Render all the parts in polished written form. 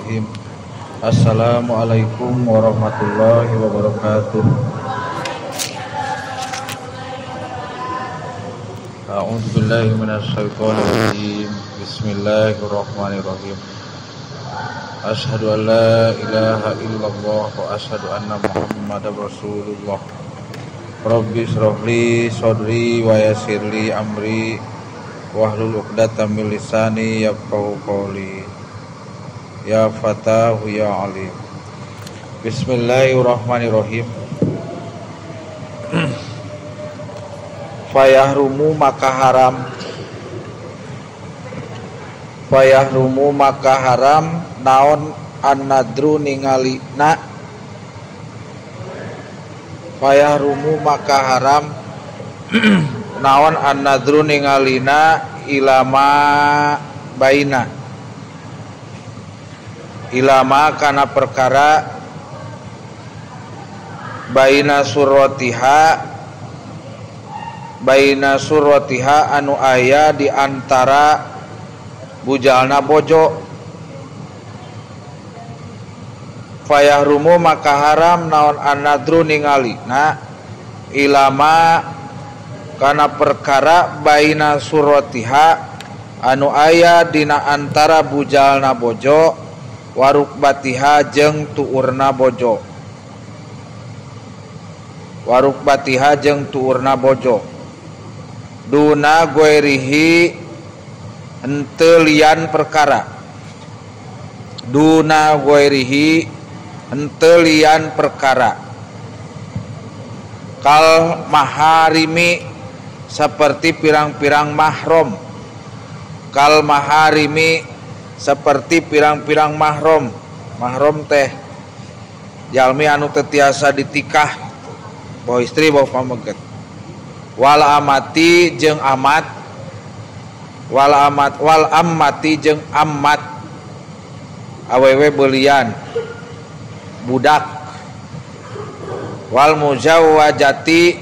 Bismillahirrahmanirrahim. Assalamualaikum warahmatullahi wabarakatuh. A'udzubillahi minasyaitonirrajim. Bismillahirrahmanirrahim. Asyhadu an la ilaha illallah wa asyhadu anna Muhammadar Rasulullah. Rabbi shrah li sadri wa yassir li amri wahlul 'uqdatam min lisani yafqahu qawli. Ya Fatahu ya Alim. Bismillahirrahmanirrahim. Fayahrumu maka haram. Fayahrumu maka haram naon an-nadru ningali na. Fayahrumu maka haram naon an-nadru ningalina ilama baina. Ilama kana perkara baina suratiha, baina suratiha anu aya di antara bujalna bojo. Fayahrumu maka haram naon an-nadru ningali na ilama kana perkara baina suratiha anu aya dina antara bujalna bojo warukbatiha jeung tuurna bojo. Warukbatiha jeung tuurna bojo. Duna goerihi henteu lian perkara. Duna goerihi henteu lian perkara. Kal maharimi seperti pirang-pirang mahrom. Kal maharimi seperti pirang-pirang mahrom. Mahrom teh jalmi anu teu tiasa ditikah, bawa istri bawa pameget. Wal amati jeung amat, wal amat wal ammati jeung ammat, awewe beulian budak. Wal muzawwajati,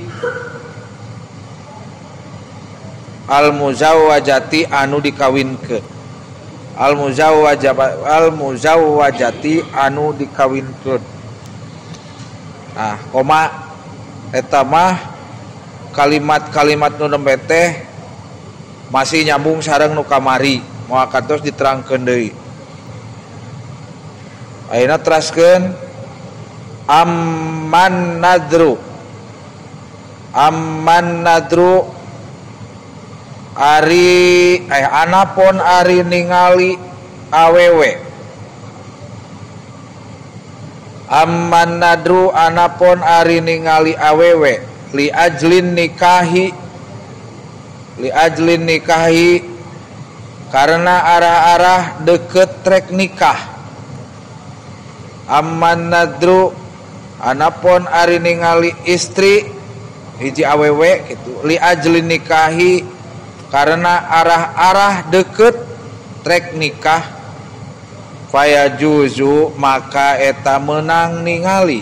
al muzawwajati anu dikawinkeun. Al muzawwajati anu dikawinkeun. Nah, koma eta mah kalimat-kalimat nu nembe teh masih nyambung sareng nu kamari, moal kantos diterangkeun deui. Ayeuna teraskeun amman nadru. Amman nadru ari anapon ari ningali awewe. Amman nadru anapon ari ningali awewe li ajlin nikahi, li ajlin nikahi karena arah-arah deket trek nikah. Amman nadru anapon ari ningali istri hiji awewe gitu li ajlin nikahi karena arah-arah deket trek nikah. Fayajuzu maka eta menang ningali.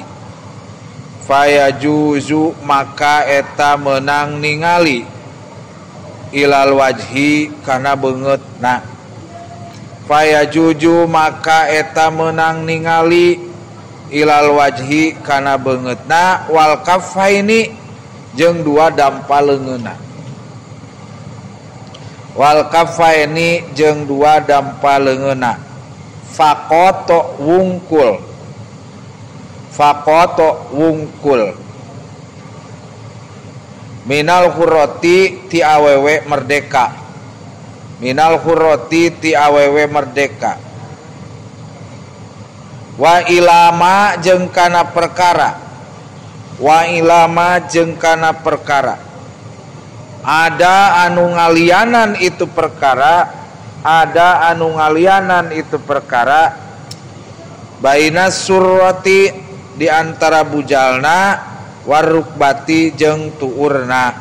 Fayajuzu maka eta menang ningali ilal wajhi kana beungeutna. Fayajuzu maka eta menang ningali ilal wajhi kana beungeutna wal kaffaini jeung dua dampa leungeunna. Wal kafaini jeung dua dampa leungeunna. Faqata wungkul. Faqata wungkul. Minal hurrati ti awewe merdeka. Minal hurrati ti awewe merdeka. Wa ilama jeung kana perkara. Wa ilama jeung kana perkara. Ada anu ngalianan itu perkara, ada anu ngalianan itu perkara baina surati di antara bujalna warukbati jeung tuurna.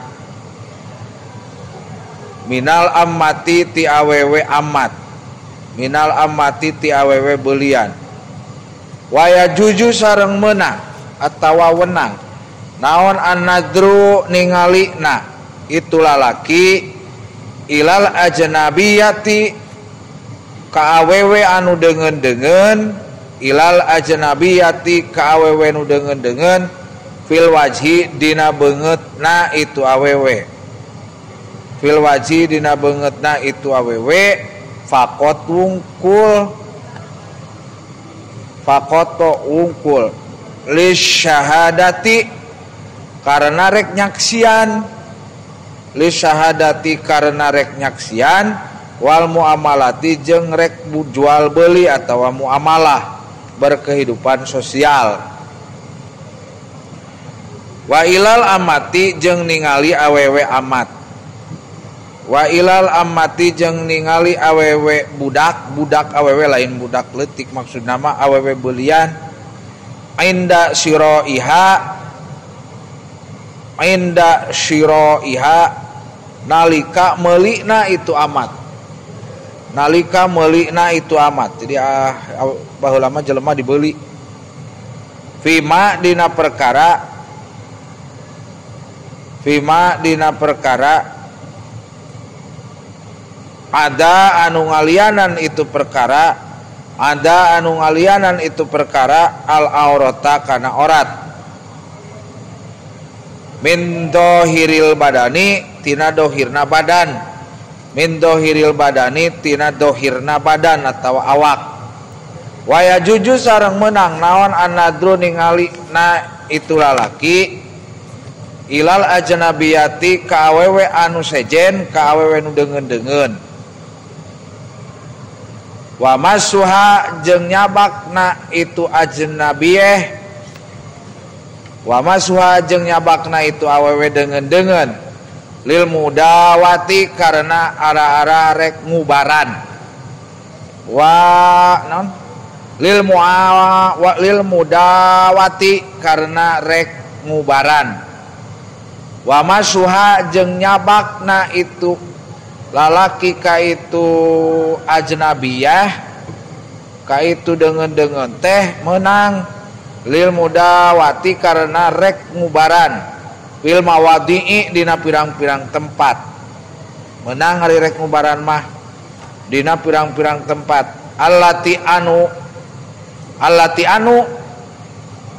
Minal ammati ti awewe amat, minal ammati ti awewe beulian. Waya juju sareng meunang atawa wenang naon an-nadru ningalina itu lalaki ilal ajnabiyati ka awewe anu deungeun-deungeun ilal ajnabiyati ka awewe nu deungeun-deungeun fil wajhi dina beungeutna itu awewe fil wajhi dina beungeutna itu awewe faqot wungkul faqoto wungkul lisyahadati karena rek nyaksian lisyahadati karena rek nyaksian wal muamalati jeung rek jual beli atau muamalah berkehidupan sosial wa ilal amati jeung ningali awewe amat wa ilal amati jeung ningali awewe budak budak awewe lain budak leutik maksudna mah awewe beulian inda syiraiha inda syiraiha nalika meulina itu amat nalika meulina itu amat. Jadi baheula mah jelema dibeli fima dina perkara fima dina perkara ada anu ngalianan itu perkara ada anu ngalianan itu perkara al aurata kana orat min dohiril badani tina dohirna badan min dohiril badani tina dohirna badan atau awak waya juju sareng menang naon anadru ningali na itu lalaki ilal ajnabiyati ka awewe anu sejen ka awewe nu deungeun-deungeun wa masuha jeung nyabakna itu ajnabiyeh wa masuha jeung nyabakna itu awewe deungeun-deungeun lil mudawati karena ara-ara rek ngubaran wa non lil mua wa lil mudawati karena rek ngubaran wa masuha jeung nyabakna itu lalaki ka itu ajnabiyah ka itu deungeun-deungeun teh menang lil mudawati karena rek ngubaran fil mawadi'i dina pirang-pirang tempat menang hari rek ngubaran mah dina pirang-pirang tempat allati anu allati anu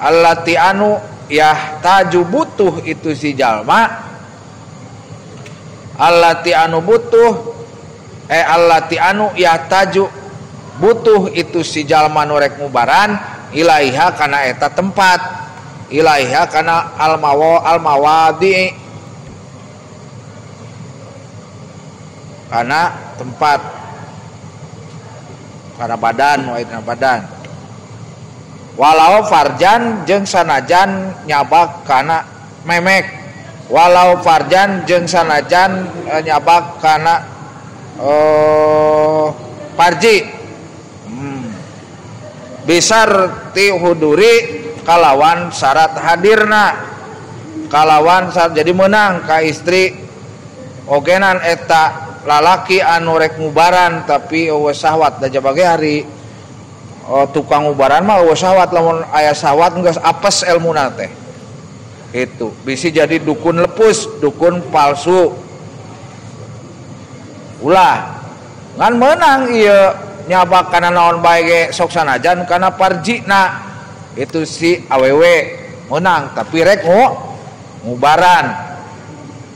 allati anu yahtaju butuh itu si jalma allati anu butuh allati anu yahtaju butuh itu si jalma nu rek ngubaran ilaiha kana eta tempat ilaiha kana almawa almawadi kana tempat kana badan waidna badan walau farjan jeung sanajan nyabak kana memek walau farjan jeung sanajan nyabak kana parji bisar ti huduri kalawan syarat hadirna kalawan syarat jadi menang ka istri ogenan eta lalaki anu rek ngubaran tapi eueuh syahwat da jabage hari tukang ngubaran mah eueuh syahwat lamun aya syahwat geus apes elmuna teh itu bisa jadi dukun lepus dukun palsu ulah ngan menang ieu nyabak kana naon bae ge sok sanajan kana parjina itu si awewe menang tapi rek ngubaran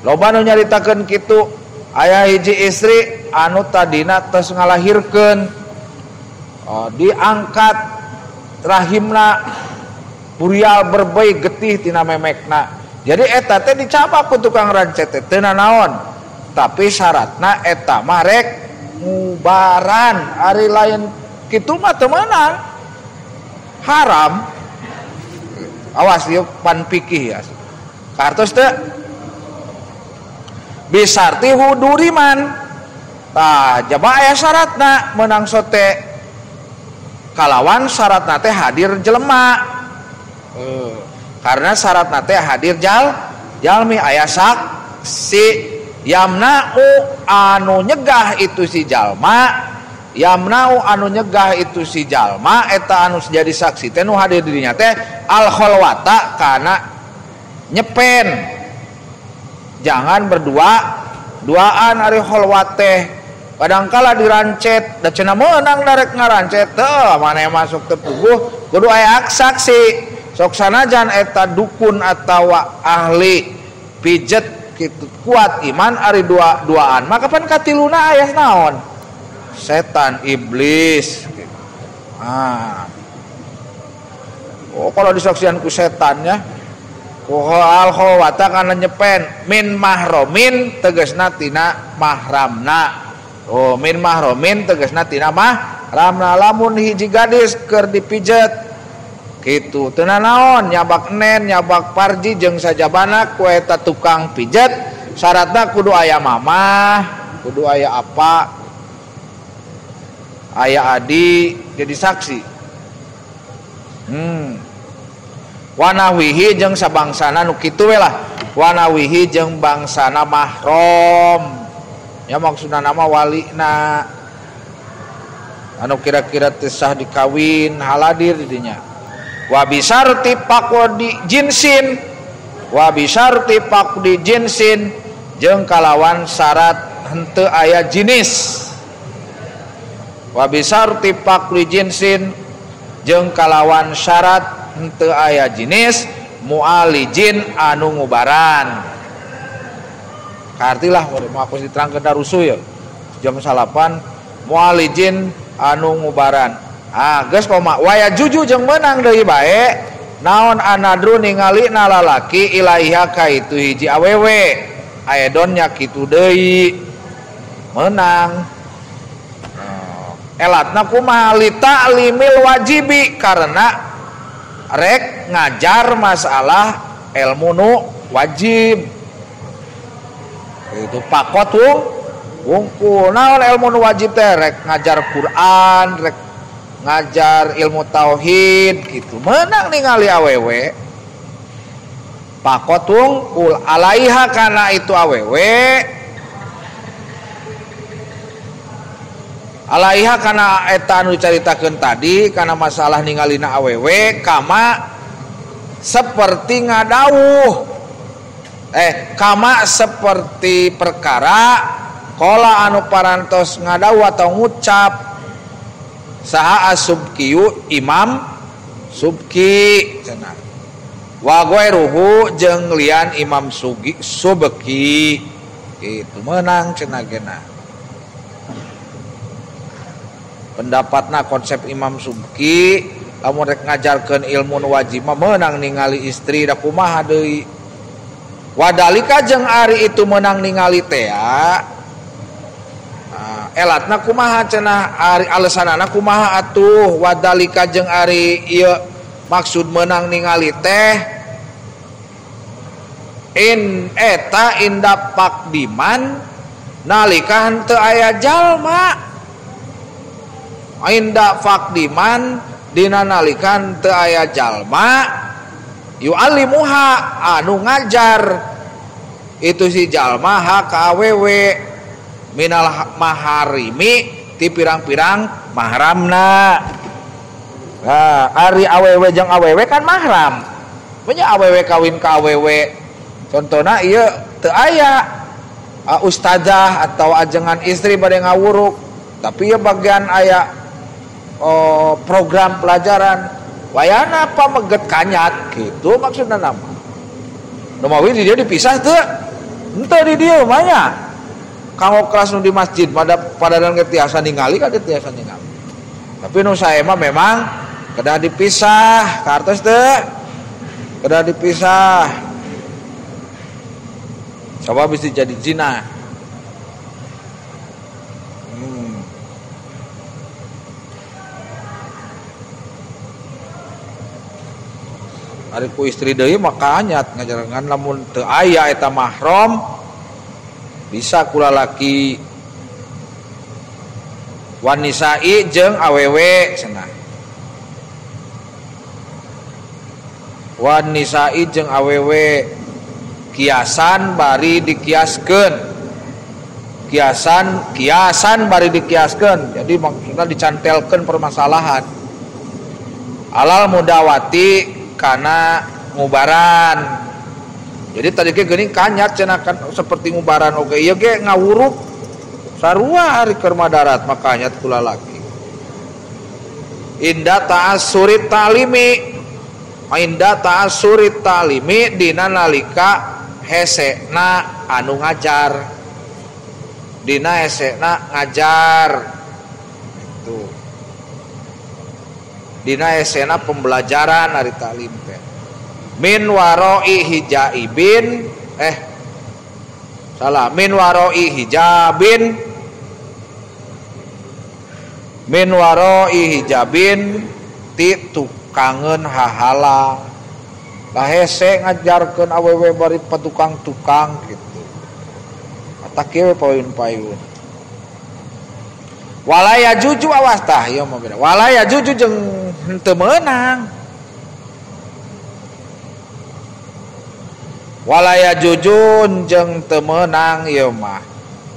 loba nu nyaritakeun kitu aya hiji istri anu tadina tos ngalahirkeun diangkat rahimna burial berbei getih tina memekna jadi eta teh dicabak ku tukang rancet teh teu nanaon tapi syaratna eta mah rek ngubaran ari lain kitu mah teu meunang haram awas ieu pan pikih ya kartos teu bisarti huduriman tah jaba aya syaratna meunang sote kalawan syaratna teh hadir jelema karena syaratna teh hadir jalmi aya saksi yamna'u anu nyegah itu si jalma yamna'u anu nyegah itu si jalma eta anu jadi saksi teh nu hadir dirinya teh al kholwata kana nyepen jangan berdua duaan ari kholwat teh Kadangkala dirancet da cenah meunang darek ngarancet teu maneh masuk teu puguh kudu aya saksi. Sok sanajan eta dukun atawa ahli pijet kitu kuat iman ari dua-duaan maka pan katiluna aya naon? Setan iblis gitu. Ah. Oh kalau disaksian ku setannya al khawata kana nyepen min mahromin tegasna tina mahramna. Oh min mahromin tegasna tina mahramna lamun hiji gadis keur dipijet kitu teu nanaon nyabak nen nyabak parji jeung sajabana ku eta tukang pijet syaratna kudu aya mamah kudu aya apa aya adi jadi saksi. Wanawihi jeung sabangsana nu kitu we lah wanawihi jeung bangsana mahram ya maksudna nama walina anu kira-kira teu sah dikawin haladir didinya wa bisarti faqdi jinsin wa bisarti faqdi jinsin jeung kalawan syarat henteu aya jenis wa bisarti faqdi jinsin jeung kalawan syarat henteu aya jenis mualijin anu ngubaran. Kartilah mau aku diterangkeun darusu ya jam 9 mualijin anu ngubaran. Ah geus koma waya juju jeung meunang deui bae naon anadru ningali lalaki ilaiha ka itu hiji awewe aedon nya kitu deui meunang. Elatna kumaha li ta'limil wajibi karena rek ngajar masalah ilmu nu wajib itu pakot wungkul naon ilmu nu wajib teh rek ngajar Quran rek ngajar ilmu tauhid gitu menang ningali awewe pakot wungkul alaiha kana itu awewe alaiha kana eta anu dicaritakeun tadi kana masalah ningalina awewe kama seperti ngadawuh kama seperti perkara kola anu parantos ngadawuh atau ngucap saha asubkiyu imam subki cenah wa ghairuhu jeung lian imam sugi subki itu menang cenah gena pendapatna konsep Imam Subki lamun rek ngajarkeun ilmu nu wajib mah meunang ningali istri da kumaha deui wadalika jeung ari itu meunang ningali tea elatna kumaha cenah ari alesanana kumaha atuh wadalika jeung ari ieu maksud meunang ningali teh in eta inda pakdiman nalika henteu aya jalma inda fakdiman dina nalikan teu aya jalma yu'allimuha anu ngajar itu si jalma ha ka awewe minal maharimi ti pirang-pirang mahramna. Nah, ari awewe jeung awewe kan mahram punya awewe kawin ka awewe contohna ieu teu aya ustazah atau ajengan istri bade ngawuruk tapi ieu bagian aya program pelajaran wayana apa meget kanyat gitu maksudna nama nu mawi di dia dipisah teu henteu di dieu mah nya kanggo kelas nu di masjid pada padanan ge tiasa ningali ka tiasa ningali tapi nu sae mah memang kedah dipisah kartos teu kedah dipisah coba bisa jadi zina. Ari ku istri deui maka anyat ngajarangan lamun teu aya eta mahram bisa ku lalaki wanisai jeung awewe cenah wanisai jeung awewe kiasan bari dikiaskeun kiasan kiasan bari dikiaskeun jadi maksudna dicantelkeun permasalahan alal mudawati karena ngubaran. Jadi tadi ge geuning kanyat cenah kan seperti ngubaran oge ieu ge ngawuruk Sarua ari keur madarat makanya ku lalaki. Inda ta'assurit ta'limi, inda ta'assurit ta'limi dina nalika hesena anu ngajar, dina hesena ngajar itu, dina hesena pembelajaran ari ta'lim teh. Min waroi hijaibin, salah, min waroi hijabin, min waroi hijabin ti tukangeun hahalang. Lah hese ngajarkeun awewe bari patukang-tukang gitu. Atak kieu payun-payun. Walaya juju awas tah ieu mah beda. Walaya juju jeung henteu meunang. Walaya jujun jeung teu meunang ieu mah.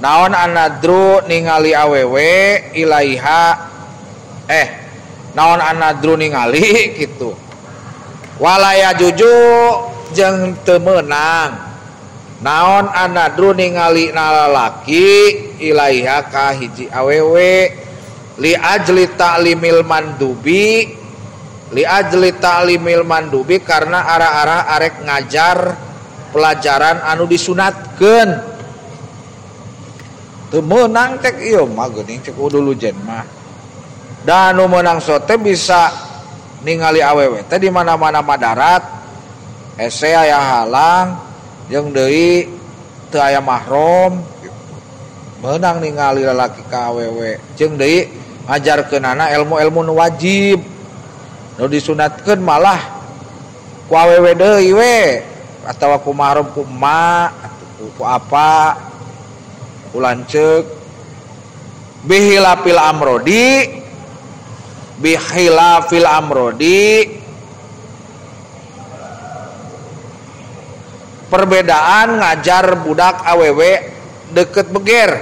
Naon anadru ningali awewe ilaiha, naon anadru ningali gitu. Walaya juju jeung teu meunang. Naon anadru ningali lalaki ilaiha ka hiji awewe li ajli ta'limil mandubi, li ajli ta'limil mandubi karena arah-arah arek ngajar pelajaran anu disunatkeun. Teu meunang cek ieu mah geuning cek dulu jen mah. Da anu meunang sote bisa ningali awewe teh di mana-mana madarat, hese aya halang jeung deui teu aya mahram gitu. Meunang ningali lalaki ka awewe jeung deui ngajarkeunana ilmu-ilmu nu wajib. Nu disunatkeun malah ku awewe deui we atawa ku mahram ku emak atau ku apa ku lanceuk. Bihilafil amrodi, bihilafil amrodi, perbedaan ngajar budak awewe deket beger,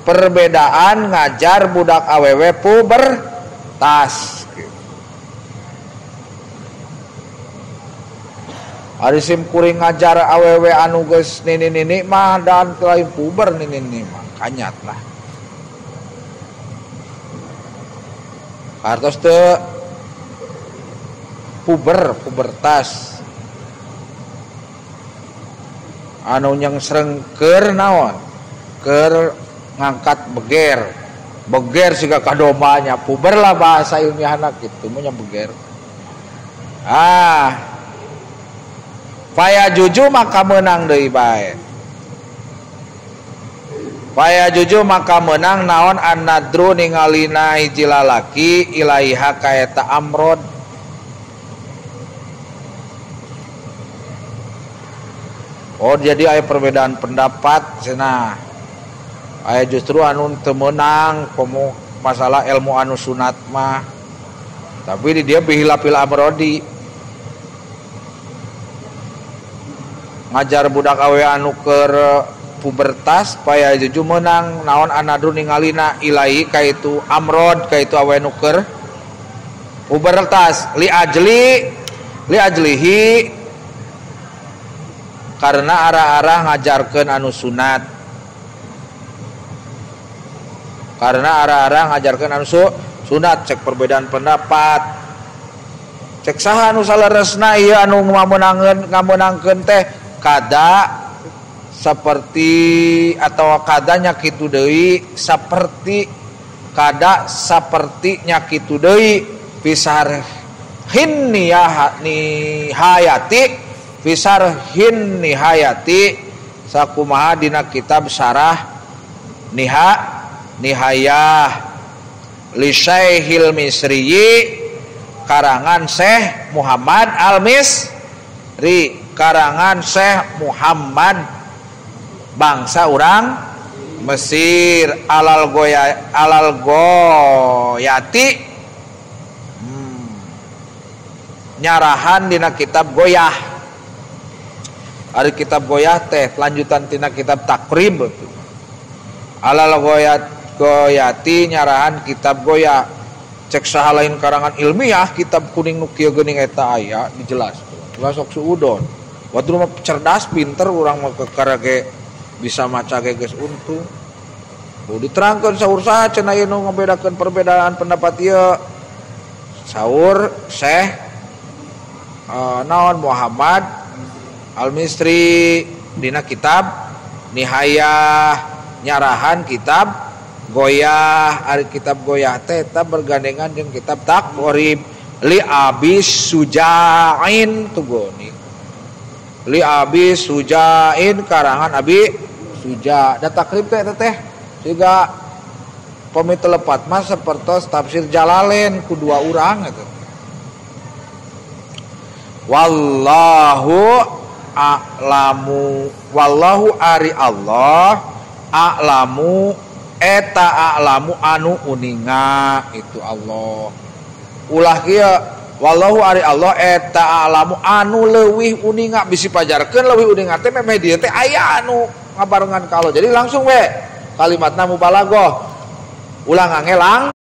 perbedaan ngajar budak awewe pubertas. Ari sim kuring ngajar awewe anu geus nini-nini mah dan lain puber nini-nini mah kanyat lah. Kartos teu puber, pubertas. Anu nyengsreng keur naon? Keur ngangkat beger. Beger siga kadombanya, puber lah bahasa ilmiahna kitu mah nya beger. Ah. Faya juju maka menang deui bae. Faya juju maka menang naon annadru ningalina hiji lalaki ilaiha ka eta amrod. Oh jadi aya perbedaan pendapat cenah. Aya justru anu teu meunang komo masalah ilmu anu sunat mah. Tapi di dia bihilafil amrodi. Ngajar budak awe anu keur pubertas paya juju menang naon anadru ningalina ilahi kaitu amrod kaitu awe nu keur pubertas li ajli, li ajlihi karena arah-arah ngajarkeun anu sunat, karena arah-arah ngajarkeun anu sunat. Cek perbedaan pendapat, cek saha anu saleresna ieu anu ngameunangkeun teh kada seperti atau kadanya kitu deui seperti kada seperti nya kitu deui fisar hin nihayati, fisar hin nihayati sakumaha dina kitab syarah nihayah li Syekhil Misriyi karangan Syekh Muhammad Al-Misri, karangan Syekh Muhammad bangsa urang Mesir alal goya, alal goyati, nyarahan dina kitab goyah. Ari kitab goyah teh lanjutan tina kitab takrib. Alal goyati nyarahan kitab goyah. Cek saha lain karangan ilmiah kitab kuning nu kieu geuning eta aya dijelaskeun. Ulah sok suudon. Waktu mah cerdas pinter urang mah kekarage bisa maca ge geus untung. Diterangkeun saur saha cenah ieu nu ngabedakeun perbedaan pendapat ieu. Saur Syekh naon Muhammad Al-Misri dina kitab Nihayah nyarahan kitab Goyah. Ari kitab Goyah teh eta bergandengan jeung kitab Taqrib li Abi Sujain tugoni. Li Abi Sujain karangan Abi Suja. Da Taqrib teh eta teh siga pami telepat mah sapertos tafsir Jalalain ku dua urang eta. Wallahu a'lamu, wallahu ari Allah a'lamu eta a'lamu anu uninga itu Allah. Ulah kieu wallahu ari Allah eta a'lamu anu leuwih uninga bisi pajarkeun leuwih uninga teh memeh dieu teh aya anu ngabarengan ka Allah. Jadi langsung we kalimatna mubalaghah. Ulah ngangelang